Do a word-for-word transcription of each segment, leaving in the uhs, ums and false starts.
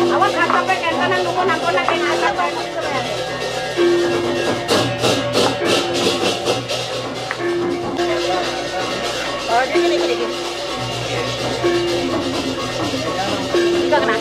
Awas, asap, kan, tenang, nunggu, nangkon, yang asap, kan. Oh, dia gini, gini, gini. Enggak kena.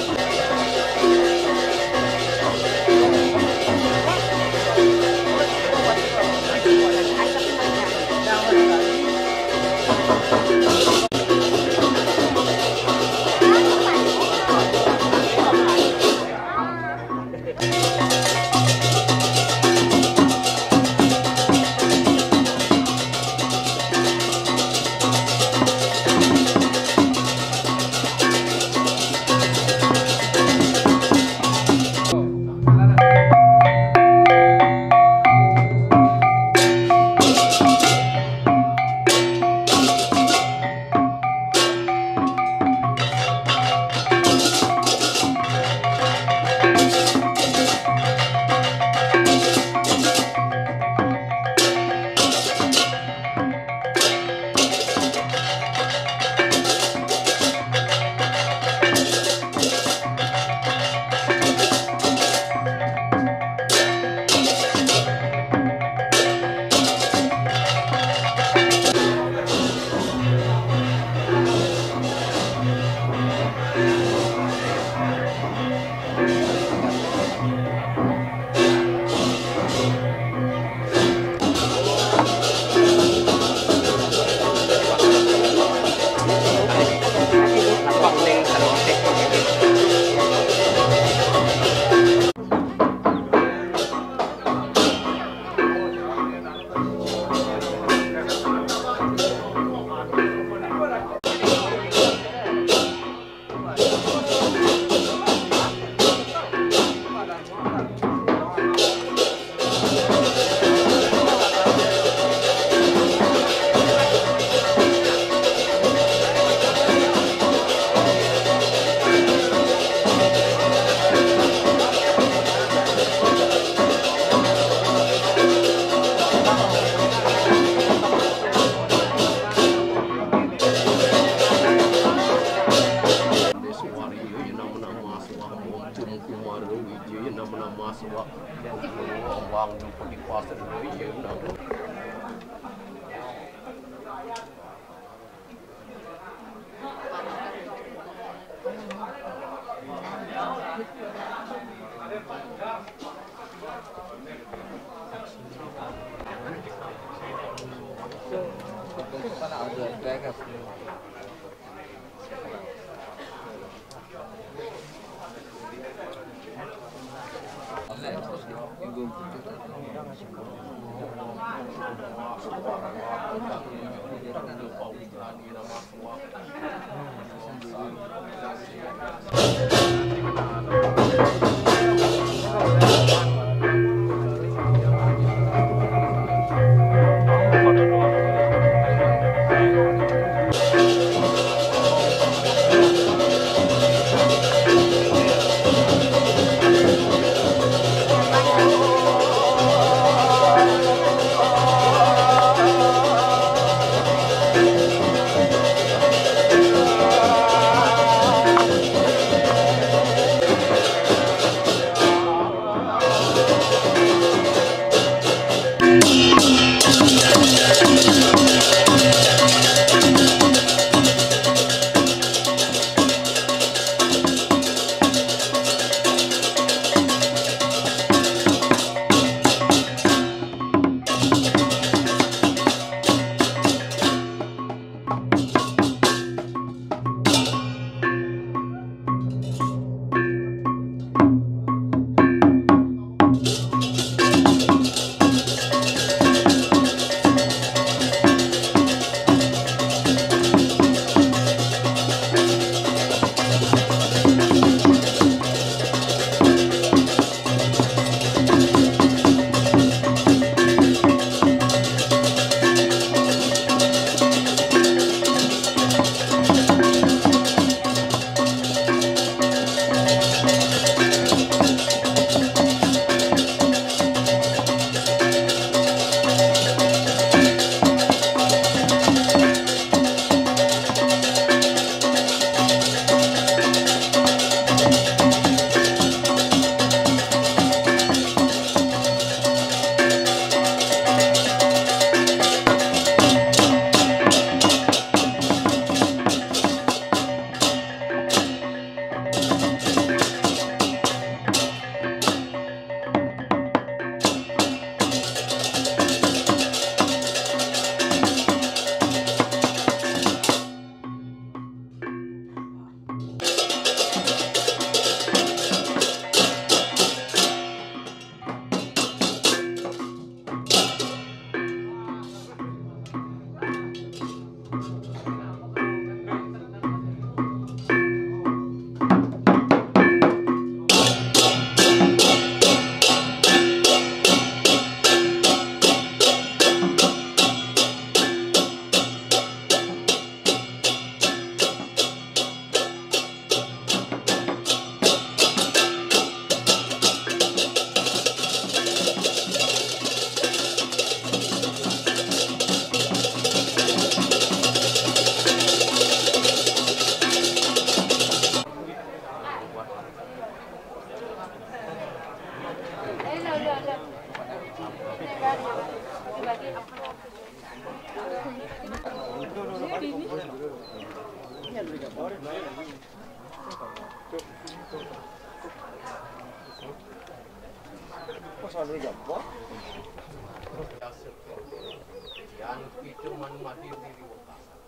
Yan kita man mati diri wekasan.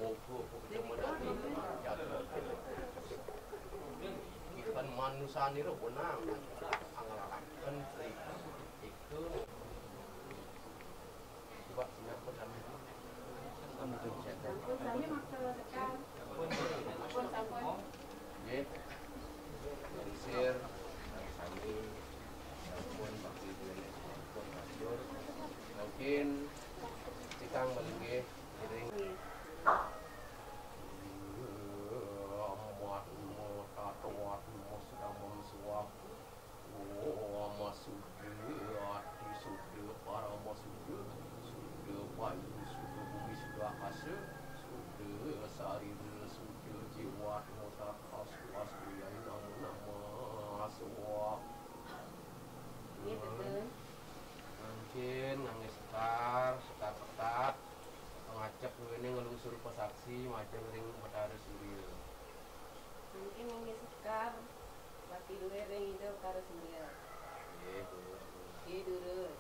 Moga kita menanti jatuh. Ikan manusia nira wenang angelalaken. Itu coba sinak pertama. Sampun sami maksa sekar. Sampun, sampun. Nggih. Mengsir, sami, sampun, bakti dengan sampun, matur. Mungkin, cikang malinggih, ngiring. Amat mo tato, amat mo sedamem suap. Om suda, ati suda, parama suda, suda bayu, suda bumi, suda akasa, suda sarira, suda jiwa, motat, astu, astu, yai, nama, nama, swaha. Nggih, betul. Mangkin nganggé sekar, sekar petak, pangacep duwéné nglungsur pasaksi majeng ring Betara Surya. Mangkin nganggé sekar, Pati luwih ring Ida Betara Surya. Nggih, durus. Nggih, durus.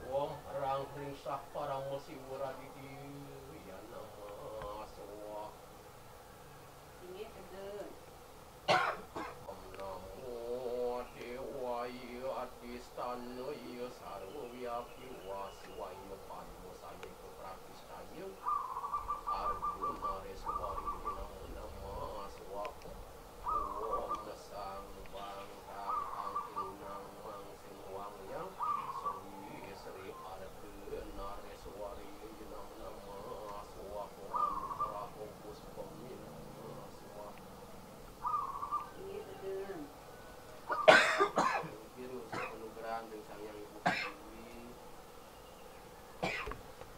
Om Rang Hring Sah Parama Siwa Raditya Nama Swaha. Inggih, sedeng. Om Namo Dewaya Adhistanaya Sarwa Wyapi Waswaya Padma Sanika Prakistaya Arjuna Reswari Namo Nama Swaha. Om Sang Bang Tang Ang Ing Nang Mang Sing Wang Yang Sri Sri Arga Nareswari Namo Nama Swaha. Om Anugraha Puspam Namo Nama Swaha. Inggih, sedeng. Inggih, anugerah ring Sang Hyang Widi Wasa.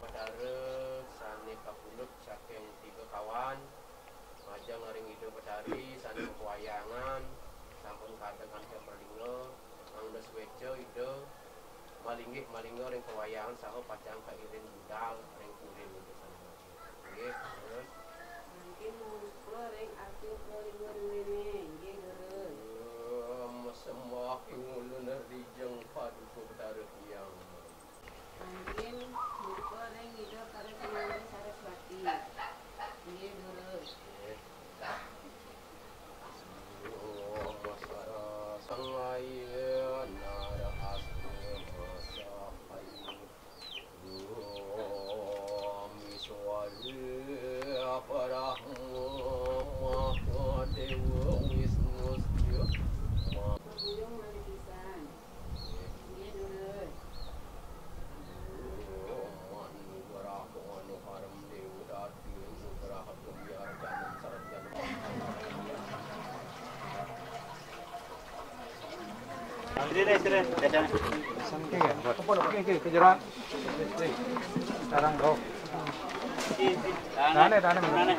Betara sané kapundhut saking tiga kawan, majeng ring Ida Betari sané mapawayangan, sampun kadang kanca pralingga, mangda suéca Ida malinggih malingga ring pawayangan saha pacang kairing budal ring purin Ida sané Nggih, terus. Mangkin muka ring arti pralingga duwéné. Nggih, durus. Om sembah ing ulun rijeng Paduka Betara Hyang. Mangkin muka ring Ida Karismanda Saraswati. Nggih, durus. Nggih. Om Sarasangaya Narahasta Masahaya. Om Iswara Brahma Mahadewa Wisnu Sya. Pemulung malih pisan. Nggih, durus. Om Anugrah Manoharem Dewa Dadi Anugrah Gemiar Janam Sarjana. Oke, oke, oke, ke jalan. Sekarang, bro. Tahan ya, tahan ya.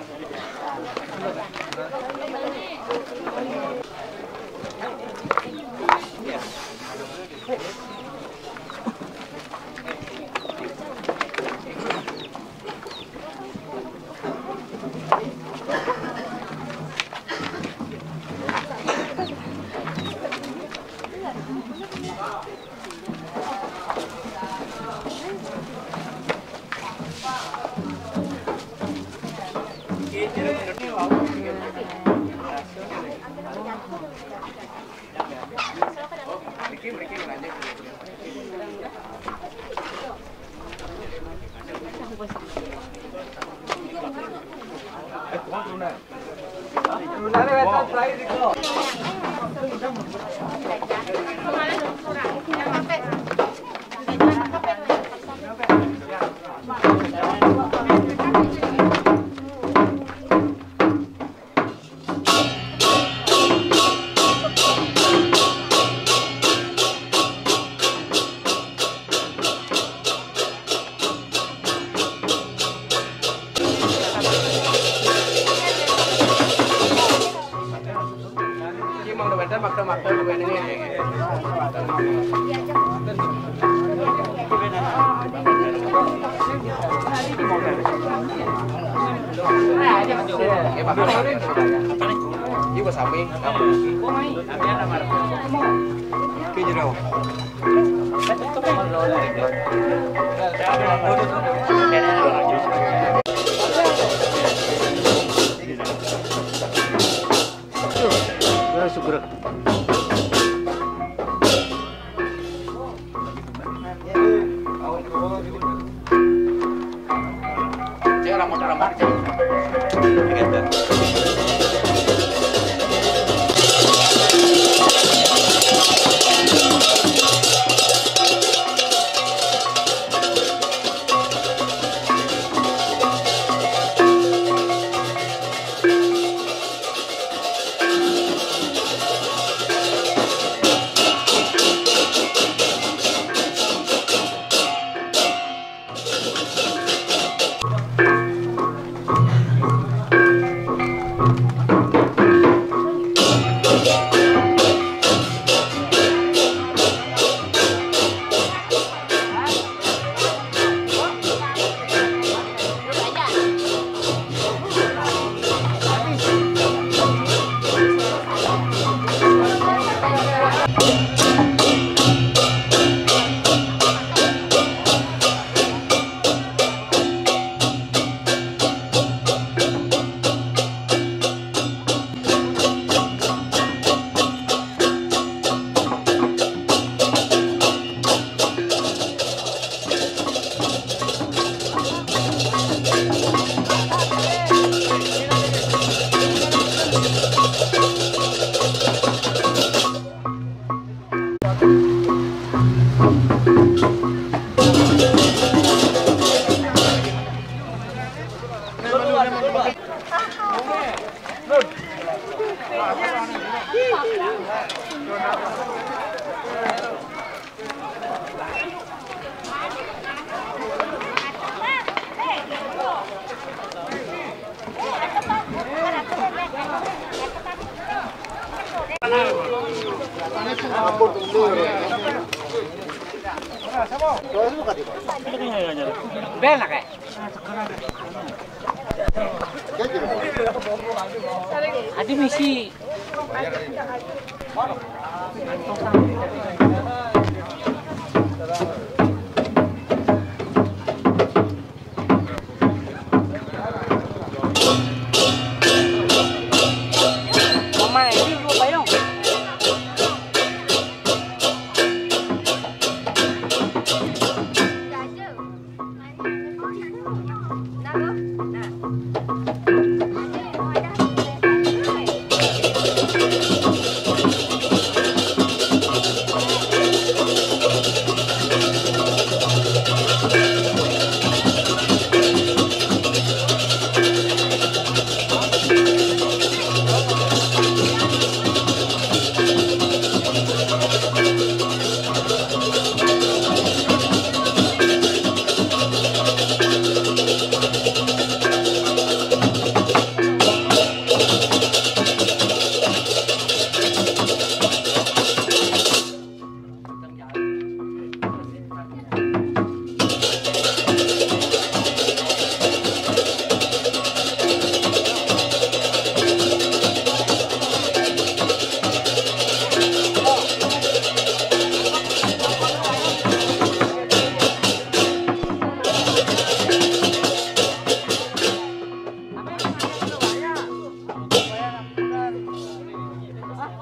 Adi misi. Mama, ini dua payung.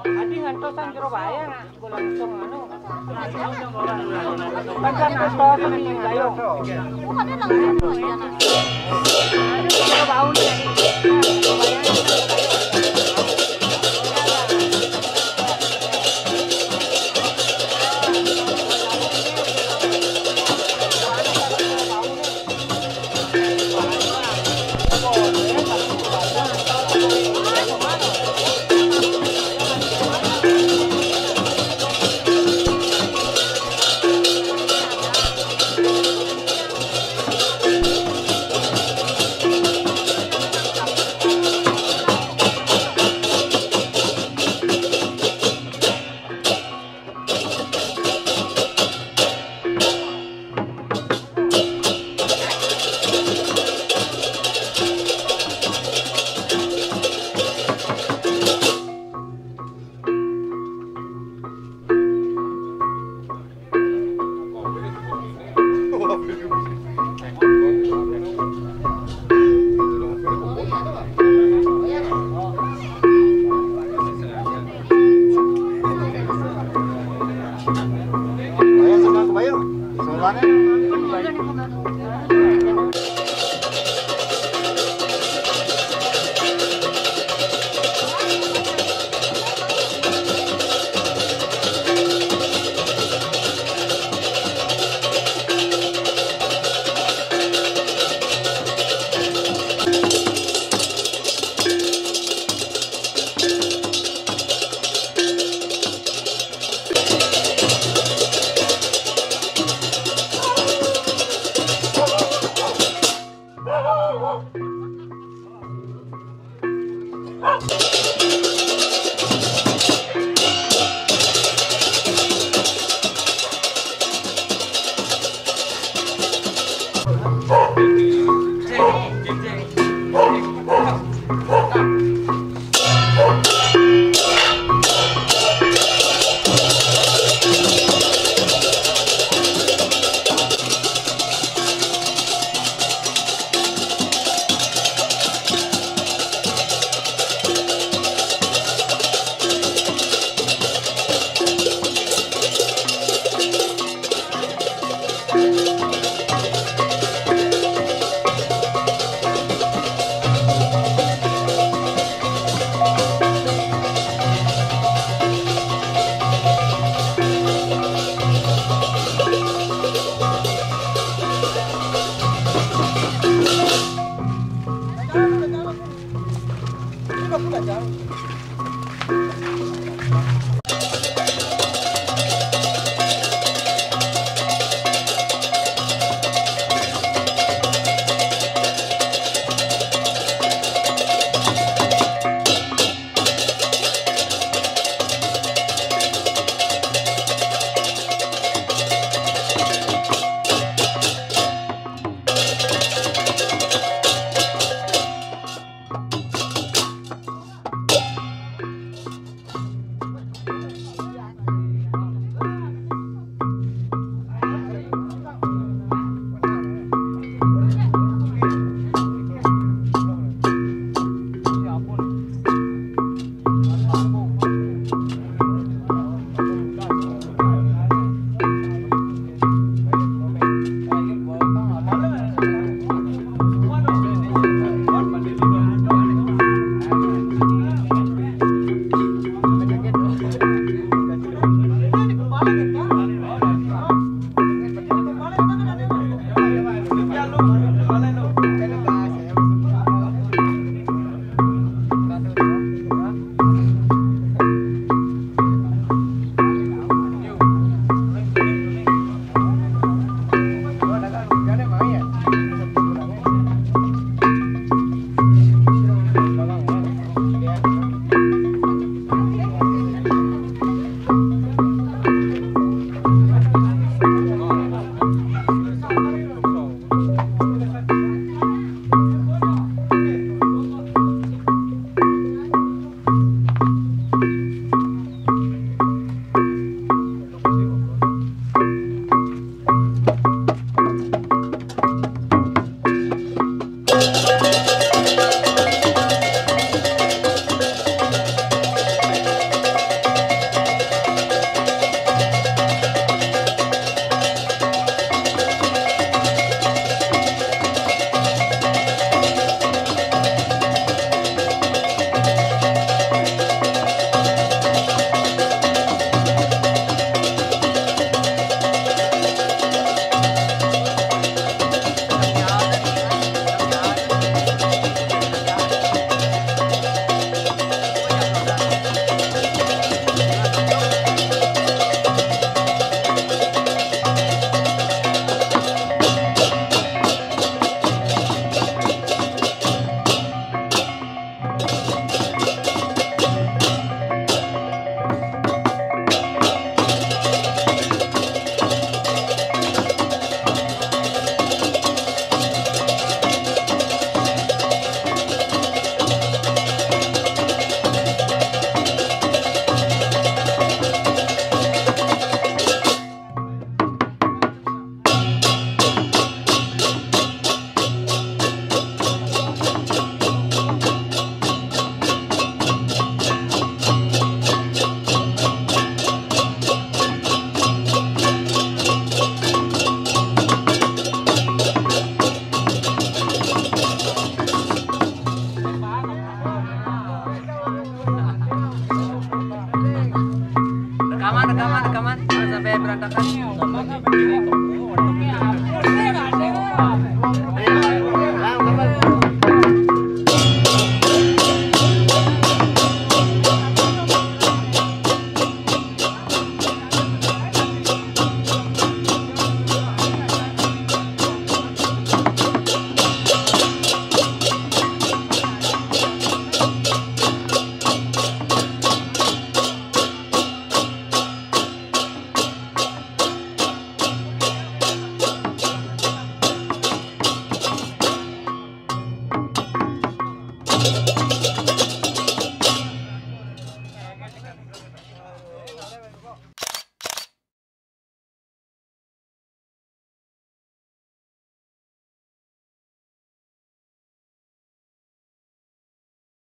Adi ngantosan jero bahaya, nak. Langsung anu. Kan kan ngantosan di gayung. Bukannya langsung. Bau nih.